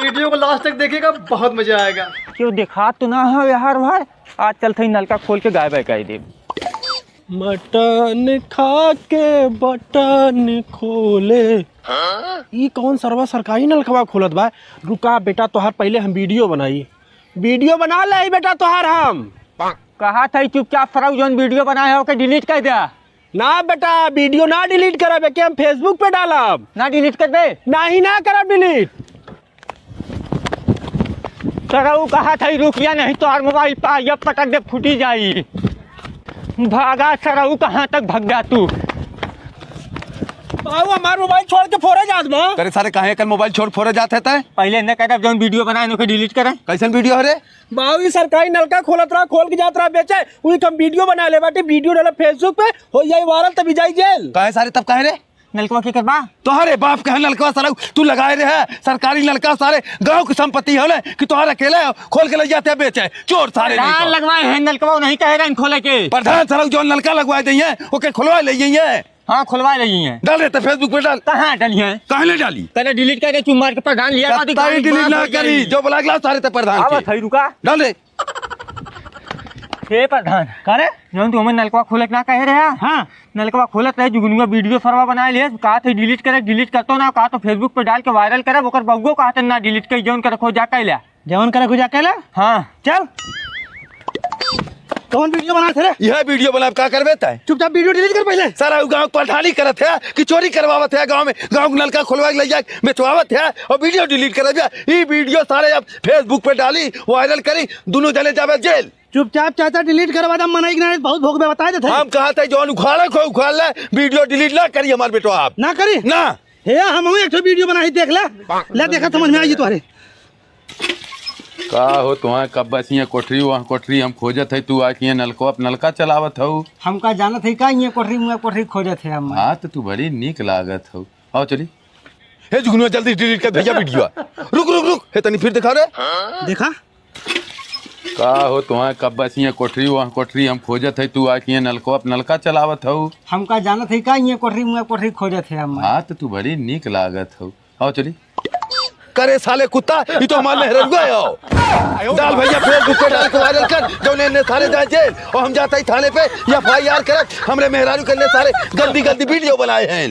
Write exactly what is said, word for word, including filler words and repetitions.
वीडियो को लास्ट तक देखिएगा, बहुत मजा आएगा। क्यों, देखा तो ना है यार भाई, आज चलत ही नलका खोल के गाय बैकाई देब। मटन खा के बटन खोले। ई कौन सरवा सरकारी नलकवा खोलत बा? रुका बेटा, तोहार पहिले हम वीडियो बनाई। वीडियो बना ले बेटा तोहार हम। कहा था चुपचाप सरऊ जौन वीडियो बनाए है ओके डिलीट कर दे। ना बेटा, वीडियो ना डिलीट करब, एके हम Facebook पे डालब। ना डिलीट करबे? नाही ना करब डिलीट। सरऊ कहा था रुकिया नहीं तो हर मोबाइल पाइप पटक दे फूटी जाई। भागा सरऊ, कहाँ तक भग जा तू? बाबू, हमार मोबाइल छोड़ के फोरे जात बा। अरे सारे, काहे कल मोबाइल छोड़ फोरे जात है तय? पहिले न कहता जौन वीडियो बनाए ओके डिलीट करे। कैसन वीडियो है रे? बाबू, ई सरकारी नलका खोलत रहा, खोल के जात रहा बेचे, उही हम वीडियो बना ले बाटे, वीडियो डाला Facebook पे, हो जाई वायरल तभी जाई जेल। काहे सारे, तब काहे रे? नलकवा के करबा? तोहरे बाप के है नलकवा सरऊ, तू लगाए रहे है सरकारी नलका, सारे गांव की संपत्ति होले कि तोहरे अकेले खोल के ले जाते हैं बेचे, चोर सारे नहीं प्रधान तो। लगवाए हैं नलकवा, नहीं कहे रहे खोले के। प्रधान सरऊ जौन नलका लगवाए दइहैं, ओके खुलवा ले जाइए। हाँ, खुलवा ले जाइए। डाल रे, तो Facebook पे डाल। कहाँ डाली है? काहे नहीं डाली? कहले डिलीट कर दे, चुप मार के प्रधान लिया, कतई डिलीट ना करी, जो बोला अगला सारे ते प्रधान के। भाई रुका। डाल रे। हे प्रधान। का रे? जौन तू हमें नलकवा खोले के ना कहे रहे? हाँ। नलकवा खोलत रहे, जुगनुआ वीडियो सरवा बनाए लिए, कहा थे डिलीट करे, डिलीट करतो ना, कहा तो Facebook पे डाल के वायरल करे, ओकर बउओ कहा थे ना डिलीट कर, जौन करे खो जा कह ले। जौन करे खो जा कह ले? हाँ। चल। कौन वीडियो बना थे रे? यह वीडियो बना, का करबे तय? चुपचाप वीडियो डिलीट कर पहिले। सारा उ गाँव प्रधानी करत है कि चोरी करवावत है गाँव में, गाँव के नलका खोलवा के ले जाए बेचवावत है और वीडियो डिलीट करत है। ई वीडियो सारे अब Facebook पे डाली, वायरल करी, दोनों जने जाबे जेल। चुपचाप चाचा डिलीट करवा दे, मनई के नारे बहुत भोगबे, बताए देते हैं। हम कहा थे जौन उखाड़े को उखाड़ ले, वीडियो डिलीट ना करी हमार बेटवा आप। ना करी? ना। हे, हम एक ठो वीडियो बनाई, देख ले। ले, देखा, समझ में आई तोहरे। का हो, तुहां कब बस ये कोठरी, वहाँ कोठरी हम खोजत है, तू आके ये नलको, नलका चलावत हऊ। हम का जानत है का, ये कोठरी, मुआ कोठरी खोजत है हम। हाँ, तो तू बड़ी नीक लागत हऊ। आओ चली। हे जुगनुआ, जल्दी डिलीट कर भैया वीडियो। रुक, रुक, रुक। हे तनी फिर दिखा रे। देखा? का हो, तुहां कब बस ये कोठरी, वहाँ कोठरी हम खोजत है, तू आके ये नलको, नलका चलावत हऊ। हम का जानत है का, ये कोठरी, मुआ कोठरी खोजत है हम। हाँ, तो तू बड़ी नीक लागत हऊ। आओ चली। करे साले कुत्ता, ये तो हमार मेहररुआ है। डाल भैया Facebook पे डाल के वायरल कर, जौने ने सारे जाए जेल और हम जाता ही थाने पे FIR करब, हमरे मेहरारू के ने सारे गंदी गंदी वीडियो बनाए हैं।